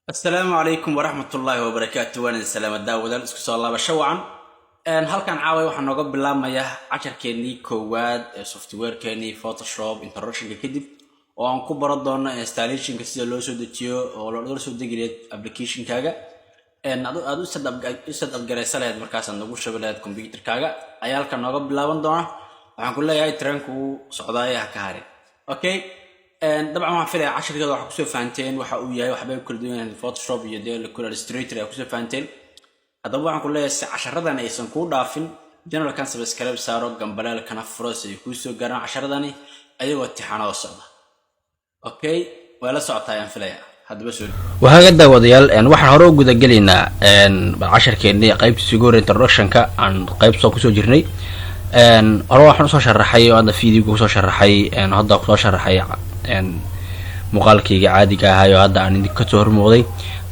Asalaamu calaykum waraxmatullaahi wabarakaatu. Waan idin salaama, daawadaal. Isku soo laabasho wacan. Halkan caaway waxaa nooga bilaabmaya casharkeennii koowaad ee softwarekeenii Photoshop, introductionka kadib, oo aan ku baran doono installationka, sida loo soo dejiyo oo loola soo degi lahayd applicationkaaga, aad u setup garaysa lahayd, markaasaad nagu shubi lahayd computerkaaga ayaa halkan nooga bilaaban doona. Waxaan ku leeyahay treenku wuu socdaaya, ha ka harin. Okay, dabcan waxaan filaya cashirkeeda waxaa kusoo fahanteen waxa uu yahay, waxbay ku kala duwan yahay Photoshop iyo dee Illustrator ayaa kusoo fahanteen. Haddaba waxaan ku leeyahay, si casharadan aysan kuu dhaafin, channelkan subscribe saaro, gambaleelkana furo, si ay kuu soo gaaraan casharadani ayagoo tixanoo socda. Okay, waa la socotaa ayaan filaya. Haddaba soo Waxaaga daawadayaal, waxaan hore u gudagelaynaa casharkeennii qaybtiisa ugu hore, introductionka aan qayb soo kusoo jirnay. Hore waxaan usoo sharaxay oo hadda videoga kusoo sharaxay, hadda kusoo sharaxay muuqaalkayga caadiga ahay oo hadda aan idin kasoo hormuuqday,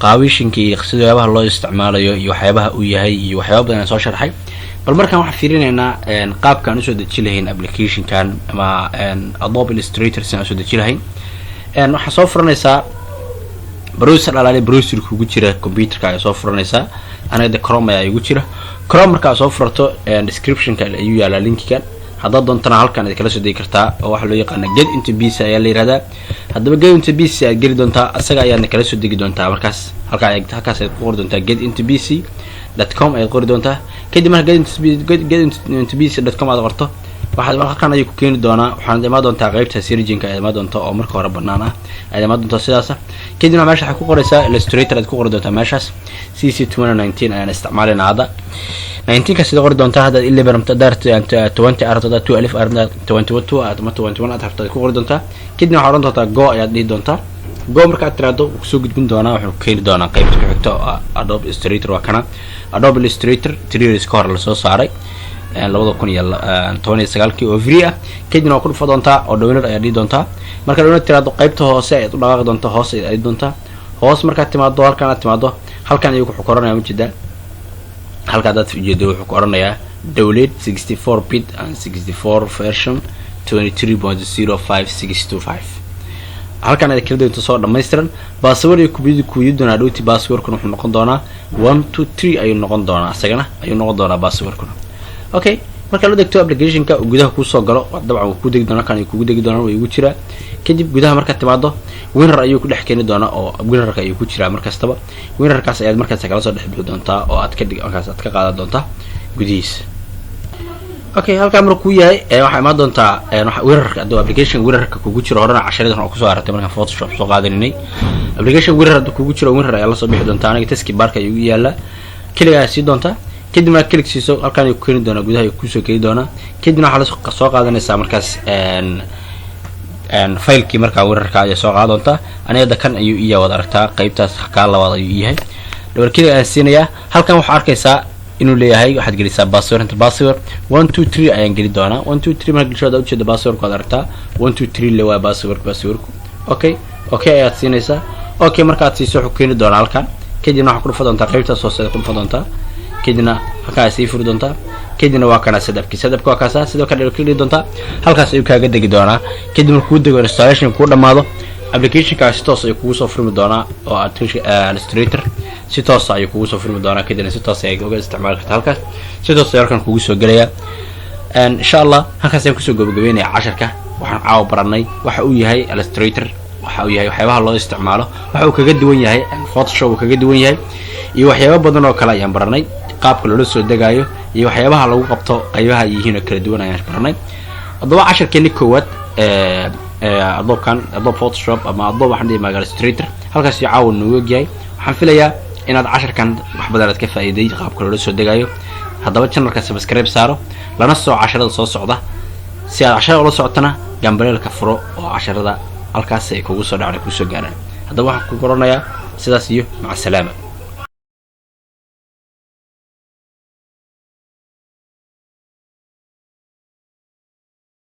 qaawishinka iyo sidayaabaha loo isticmaalayo iyo waxyaabaha uu yahay iyo waxyaaba badan aan soo sharxay. Bal markaan waxaan fiirinaynaa qaabka aan usoo deji lahayn applicationkan ama Adobe Illustrator, si aan usoo deji lahayn. Waxaa soo furanaysaa browser alaale browser kugu jira computerka ayaa soo furanaysaa. Aniga de Chrome ayaa igu jira. Chrome markaa soo furato, descriptionka ayuu yaalaa linkigan. Haddaad doontana halkan aad kala soo degi kartaa, oo waxaa loo yaqaana Get Into PC ayaa la yihahdaa. Haddaba Get Into PC aad geli doontaa, asaga ayaadna kala soo degi doontaa. Markaas halkaa halkaas ayaad ku qori doontaa, getintopc.com ayaad qori doontaa. Kadib marka getintopc.com aad qorto, waxaad halkan ayuu ku keeni doonaa. Waxaad imaan doontaa qeybta searchinka ayaad imaan doontaa, oo marka hore banaan ah ayaad imaan doontaa sidaasa. Kadibna meesha waxaad ku qoraysaa Illustrator aad ku qori doontaa meeshaas. CC 2019 ayaan isticmaalayna hadda. 19 ka sida qori doontaa. Haddaad 11 rabto, haddaad 20 aad rabto, haddaad 12 aad rabto, 22 aad ama 21 aad rabto, aad ku qori doontaa. Kadibna waxaad odhan doontaa go ayaad dhihi doontaa. Go markaad tiraado, wuu kusoo gudbin doonaa, wuxuu keeni doonaa qaybta ku xigta oo ah Adobe Illustrator. Waa kana Adobe Illustrator, 3 years ka hor lasoo saaray, 2019-kii, oo free ah. Kadibna waa ku dhufa doontaa oo download ayaa dhihi doontaa. Markaad download tiraado, qaybta hoose ayaad u dhaqaaqi doontaa, hoos ayaad aadi doontaa. Hoos markaad timaado, halkaan aad timaado, halkan ayuu wuxuu ku oranaya, ujeedaa halka hadaad ujeedo, wuxuu ku oranayaa download 64 bit and 64 version 23.05625. Halkan aad kala doonto soo dhammaystiran password iyo kubiyada kuwidi doonaa dhowti. Passwordkuna wuxuu noqon doonaa 123 ayuu noqon doonaa, isagana ayuu noqon doonaa passwordkuna. Okay, marka la degto applicationka uu gudaha kuusoo galo, dabcan wuu ku degi doonaa, kan kugu degi doonaa, waa igu jiraa. Kadib gudaha markaad timaado, WinRAR ayuu ku dhex keeni doonaa, oo WinRARka ayuu ku jiraa markastaba. WinRARkaas ayaad markaas kala soo dhex bixi doontaa oo aad ka dhig markaas aad ka qaadan doontaa gudihiisa. Okay, halkaa markuu yahay, waxaa imaan doontaa WinRARka. Hadduu application WinRARka kugu jiro, horena casharadan oo kusoo aragtay markaan Photoshop soo qaadaninay, application WinRAR hadduu kugu jiro, WinRAR ayaa lasoo bixi doontaa. Aniga taskbarka ayuu yaalaa. Keliga ayaa sii doontaa. Kadib markaad click siiso, halkaan ayuu ku keeni doonaa, gudaha ayuu kusoo keeni doonaa. Kadibna waxaa la soo qaadanaysaa markaas filekii markaa WinRARka ayaa soo qaadan doontaa. Aniga hadda kan ayuu iya, waad aragtaa, qaybtaas kaa labaad ayuu yahay. Double click ayaan siinayaa. Halkan waxaa arkaysaa inuu leeyahay waxaad gelisaa password, enter password. 123 ayaan geli doonaa. 123 marka gelisho, hadaad ujeeda passwordku, waad aragtaa, 123 le waa password, passwordku. Okay ayaad siinaysaa. Okay markaad siiso, wuxuu keeni doonaa halkan. Kadibna waxaad ku dhufa doontaa qaybtaas hoose ayaad ku dhufa doontaa. Kadibna halkaa sii furi doontaa. Kadibna waa kana setupki, setupka waa kaasa. Sidoo kale click dhihi doontaa, halkaas ayuu kaaga degi doonaa. Kadib markuu dego, installation kuu dhamaado, applicationkaas si toos ayuu kugu soo furmi doonaa, oo Illustrator si toosa ayuu kugu soo furmi doonaa. Kadibna si toos ayaad uga isticmaali karta halkaas, si toos ayuu halkan kugu soo gelaya, insha Allah. Halkaas ayaan kusoo gabagabeynaya casharka. Waxaan caawa baranay waxa uu yahay Illustrator, waxa uu yahay, waxyaabaha loo isticmaalo, waxa uu kaga duwan yahay Photoshop uu kaga duwan yahay, iyo waxyaabo badan oo kale ayaan baranay. Qaabka loola soo degaayo iyo waxyaabaha lagu qabto, qaybaha ay yihiin oo kala duwan ayaan baranay. Haddaba casharkeeni koowaad Adobekan, Adobe Photoshop ama Adobe, waxaan dhihi maga Illustrator, halkaas iyo caawa noogu egyahay. Waxaan filayaa inaad casharkan wax badan aad ka faa'iiday, qaabka loola soo degaayo. Haddaba channelka subscribe saaro, lana soo casharada soo socda. Si aad casharada ula socotana, gambaleelka furo, oo casharada halkaas ay kugu soo dhacaan, kusoo gaaraan. Haddaba waxaan ku qoranayaa sidaas iyo maca salaama.